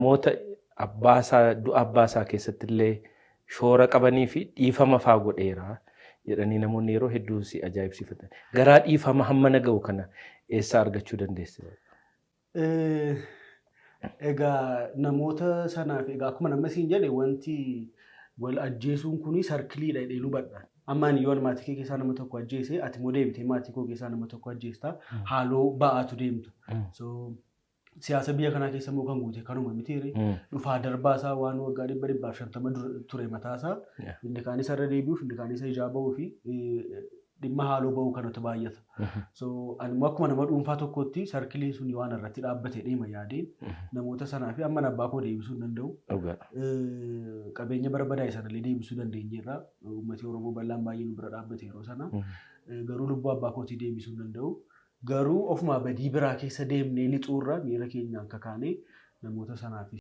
Namoota abbaasaa du'a abbaasaa keessatti illee shoora qabanii fi dhiifama faa godheera jedhanii namoonni yeroo hedduu si ajaa'ibsiifatan. Garaa dhiifama hammana ga'u kana eessaa argachuu dandeesse? Egaa namoota sanaaf, egaa akkuma nama siin jedhe, wanti wal ajjeesuun kuni circleiidha jedhee hubadha. Amma ani yoon maatii kee keessaa nama tokko ajjeese, ati immoo deebitee maatii koo keessaa nama tokko ajjeesta, haaloo ba'aatu deemta. So siyaasa biyya kanaa keessa immoo kan guute kanuma mitiire? Dhufaa darbaasaa waan waggaa 150 ture mataasaa, inni kaan isa irra deebi'uuf, inni kaan isa ijaa ba'uu fi dhimma haaloo ba'uu kanatu baay'ata. So ani immoo akkuma nama dhuunfaa tokkotti circleiin sun waan irratti dhaabbate deema yaadeen namoota sanaa fi amma abbaa koo deebisuu hin danda'u. Qabeenya barbadaa'e sanallee deebisuu dandeenyeerra. Uummati Oromoo bal'aan baay'ee nu bira dhaabbate yeroo sana. Garuu lubbuu abbaa kootii deebisuu hin danda'u. Garuu ofuma badii biraa keessa deemnee lixuurra miira keenyaan kakaanee namoota sanaaf